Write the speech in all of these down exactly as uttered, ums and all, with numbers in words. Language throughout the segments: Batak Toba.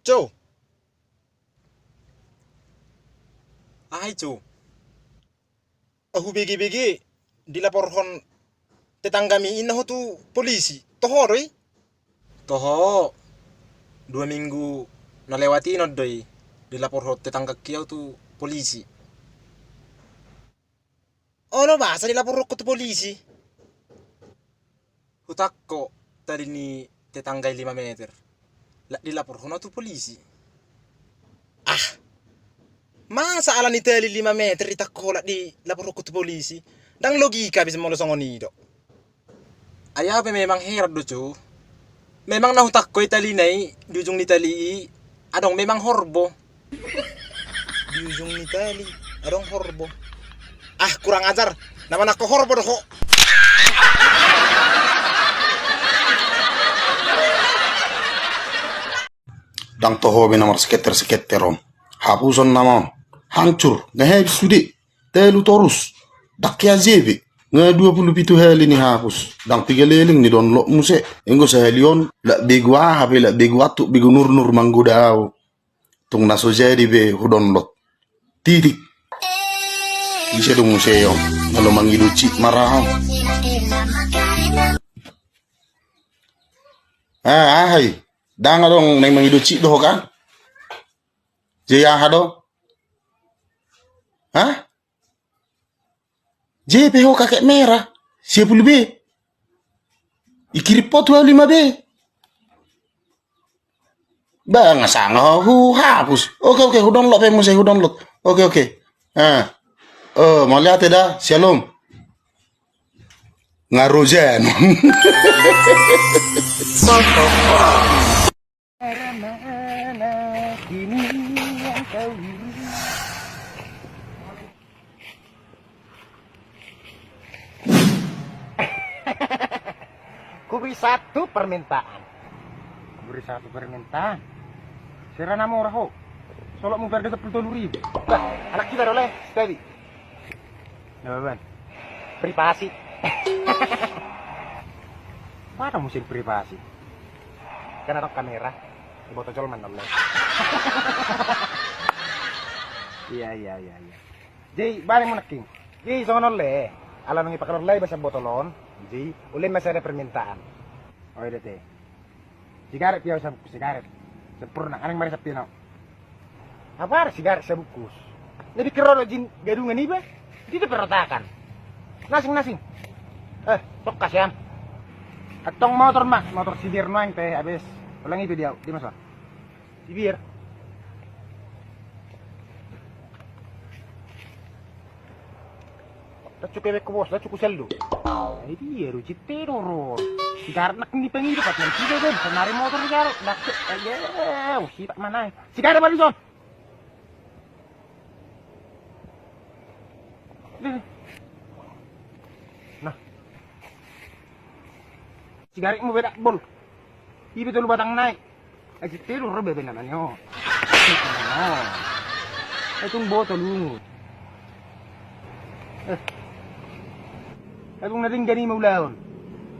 Jo. Aha i, Jo? Ahu bege-bege dilaporhon tetanggami i na ho tu polisi. Toho do i? Toho. Dua minggu na lewat i non do i dilaporhon tetanggaki ahu tu polisi. Olo, masa dilaporhon ho tu polisi? Hutangko tali ni tetangga i lima meter. Lak dilaporhon ahu tu polisi. Ah. Masa ala ni tali lima meter ditangko ho lak dilaporhon ho tu polisi? Ndang logika bisa molo songon i do. Ai ahu pe memang heran do, Jo. Memang na hutangko i talina i, di ujung ni tali i adong memang horbo. Di ujung ni tali adong horbo. Ah, kurang ajar. Na manangko horbo do ho. Ndang toho be na marseketer-seketer on. Hapuson nama on. Hancur. Nga habis sude. Telu torus. Ndang hea J B. Nga dua pulu pitu hali ni hapus. Ndang piga leleng ni download muse. Enggo sahali on, lak begu aha pe, lak begu atuk, begu nurnur manggoda ahu. Tung na so jadi be hudownload. Titik. Ise do muse on? Molo mangido cik maraho. Ah, aha i? Ndang adong naeng mangido cik do ho kan? Jadi aha do? Hah? Jadi pe ho kakek merah, sia pulu be. Ikirim po tu ahu lima be. Ba nga sanga ho, huhapus. Oke, oke, hudownload pe muse, hudownload. Oke, oke. Ah. Oh, mauliate da, shalom. Nga rojan. Kuberi satu permintaan. Kuberi satu permintaan. Sera na mora ho. Solokmu ber dua pulu tolu ribu. Bah, anak kita do le, sekali. Na baban. Privasi. Mana musim privasi? Kan adong kamera. Diboto jolma na on le. Iya, iya, iya, iya. Jadi balik mu nangkin. Jadi songon on le. Ala nunga dipakalorlai basa botol on. Jadi ulai masih ada permintaan. Oh, iya, te. Sigaret pe ahu sabungkus, sigaret. Sempurna, aning marisap pe ahu. Apa ada sigaret sabungkus? Na dikir ro do jin gadungan iba. Dia tu perotakan. Nasing, nasing. Eh, tokkas ya. Antong motor ma, motor sibir nuaeng pe habis. Ulang iba dia, di masa. Sibir. Dah cukup beko bos, dah cukup sel do. Ai dia do, jite do ro. Sigaret nak ni pengido, patian tiga ben, senari motor sigaret. Nak, eh, ya, usi tak mana? Sigaret baru son. Nah. Sigaretmu bedak bol. Ibe tolu batang nai. Aji telu ro bebe namanya. Atung botol ungu. Eh. Atung na denggan i ma ulaon.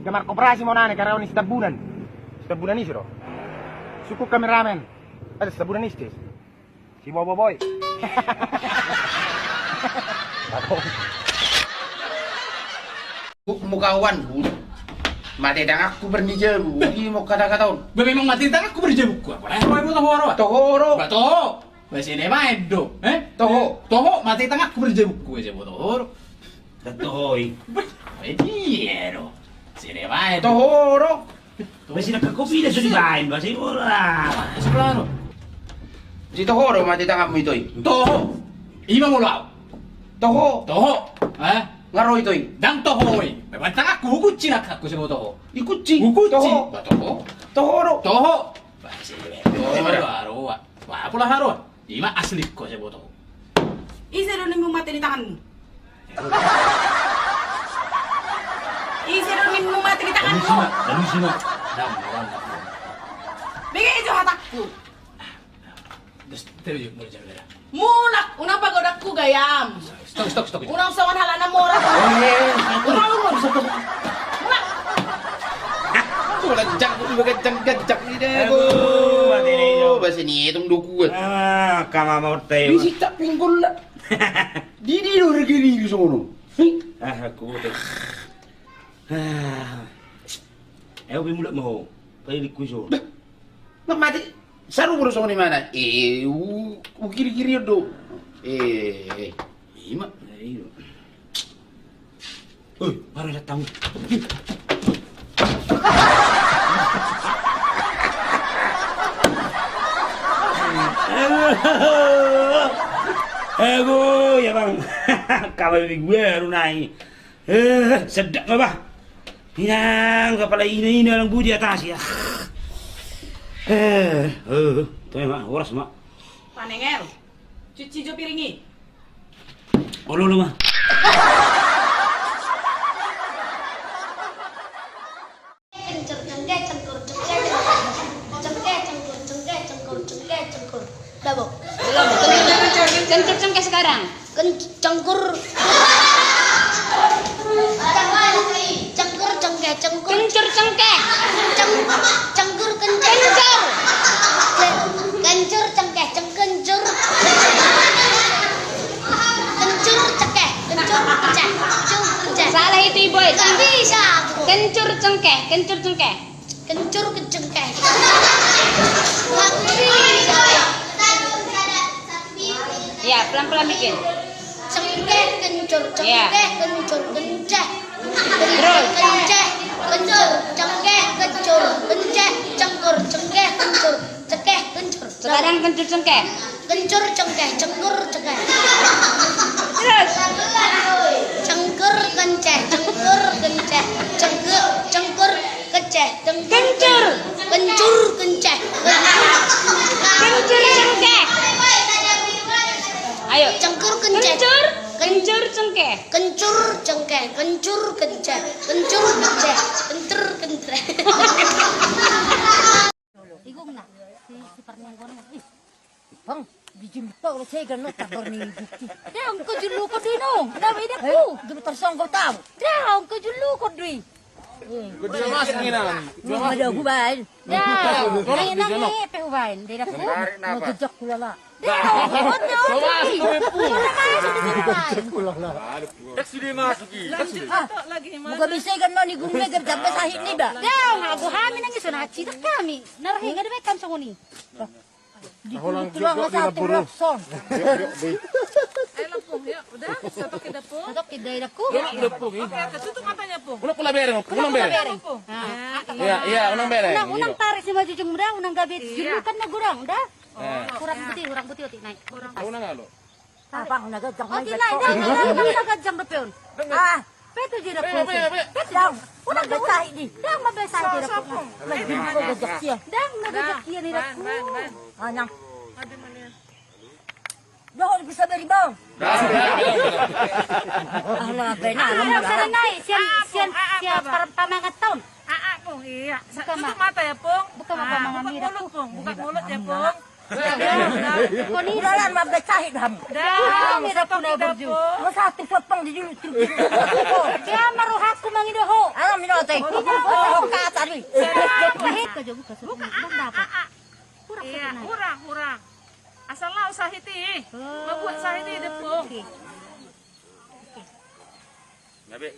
Gamar koperasi mau nane karawan isi tabunan. Isi tabunan isi ro. Sukuk kameramen. Ada isi tabunan isi. Si Bobo Boy. Mukawan. Mate tanganku bernijabu. Di mau kata-kata on. Memang mate tanganku bernijabu. Apa lah? Apa itu toho ro? Toho ro. Ba toho. Ba sini main do. Eh? Toho. Toho mate tanganku bernijabu. Gue jabu toho ro. Toho i. Eh, dia ro. Sini main. Toho ro. Besi na kopi da sudah main, besi bola. Sebelah no. Si toho do mate tanganmu itoi. Toho. Ima molo au. Toho. Toho. Eh? Nga ro itoi. Ndang toho i. Memang tanganku hukunci nak aku sama toho. Ikuci. Hukunci. Toho. Ba toho. Toho do. Toho. Ba si toho do aroa. Ba pola haroa. Ima asli ko saya boto. Ise do nimmu mate di tanganmu? Ise do nimmu mate di tanganmu? Dalusi ma, dalusi ma. Dam, dam, dam. Bege jo hatakku. Terus, terus, mulak, mulak. Mulak, unang pagodakku gayam. Stop, stop, stop. Unang songon halak na mora. Unang, unang. Mulak. Gajang, gajang, gajang ni deh. Oh, bahasa ni etong dokuan. Ah, kama mau teh. Bisi tak pinggul lah. Di di lo regi di sono. Ah, aku bote. Ah. Eh, ubi mulak mau. Tadi di kuso. Dah. Nggak mati. Saru baru songon i mana? Eh, u, u kiri-kiri do. Eh, eh, ima. Eh, ima. Oi, baru datang. Aduh. Aduh, ya bang. Kabar di gue baru naik. Eh, sedap apa? Inang kepala ina-ina lang budi atas ya. Eh, eh, tu ma, horas ma. Panengel, cuci jo piring i. Olo, olo ma. Kencur, cengkeh, cengkur, cengkeh, cengkeh, cengkur, cengkeh, cengkur, cengkeh, cengkur. Dabo. Belum. Kencur, kencur, kencur, cengkeh sekarang. Ken-, cengkur. Cengkur, cengkeh, cengkur. Kencur, cengkeh. Ceng-, cengkur, kencur. Kencur. Ke-, kencur, cengkeh, ceng-, kencur. Kencur, cengkeh, kencur, kenceh, kencur, kenceh. Salah itu, Ibu. Nggak bisa aku. Kencur, cengkeh, kencur, cengkeh. Kencur, kencengkeh. Nggak bisa. Ya, pelan-pelan bikin. Cengkeh, kencur, ya. Cengkeh, kencur, kenceh. Terus. Kenceh, kencur, cengkeh, kencur, kenceh, cengkur, cengkeh, kencur, cengkeh, kencur. Sekarang kencur cengkeh. Kencur cengkeh, cengkur cengkeh. Terus. Cengkur kenceh, cengkur kenceh, cengkur, cengkur kenceh, cengkur. Kencur. Kencur kenceh. Kencur cengkeh. Ayo. Cengkur kenceh. Kencur. Kencur cengkeh. Kencur cengkeh, kencur kenceh, kencur kenceh, kencur kenceh. Igungna, si, si Parmenggon. Ih, Bang, di jumpa lo saya kan lo kabar ni Juki. Dia engko julu ko dino, na beda ku. Eh, dia tersongkol tahu. Dia engko julu ko dui. Gua dia masuk ni nang. Belum ada hubain. Dia, ini nang ni pe hubain, beda ku. Mau jejak kulala. Dia, dia, dia. Mau masuk ke pun. Dia masuk di sini. Dak sudah masuk i. Lanjut, ah, lagi, Mas. Buka bisa kan mau ni gumbe ger jampe sahit ni ba. Dia, aku hami nang iso na cita kami. Narhi nggak ada kan songon i. Di pulau tulang masa tulang son. Eh, Lampung, yuk. Udah, satu ke dapur. Satu ke dapur. Yuk, Lampung, yuk. Oke, oke, tutup matanya, Pung. Unang pula bereng, Pung. Unang bereng. Pung. Ah, iya, iya, unang bereng. Unang, unang tarik si maju jung muda, unang gabe julukan na gurang, dah. Eh. Kurang putih, kurang putih, otik naik. Kurang. Unang alo. Abang na gajang. Otik naik, dah, dah, dah, dah, dah, gajang dope on. Ah. Petu jina pun. Petu. Dang. Udah, udah. Dang, mabesai di dapur. Lagi ko gajak sia. Dang, mabesai sia ni dapur. Anang. Dohot bisa beri bang. Alah, benar. Sian, sian, sian pamangan taun. Aa, Pung, iya. Tutup mata ya, Pung. Buka mata, buka mulut, Pung. Buka mulut ya, Pung. Udah lah, mabecahit ham. Dah, satu kita, Pung. Mau satu potong di dulu, terus. Dia maruhakku mangido ho. Alam ini otai. Buka tadi. Buka, buka. Iya, kurang, kurang. Asal lau sahiti. Mabuat sahiti, Pung. Nabe.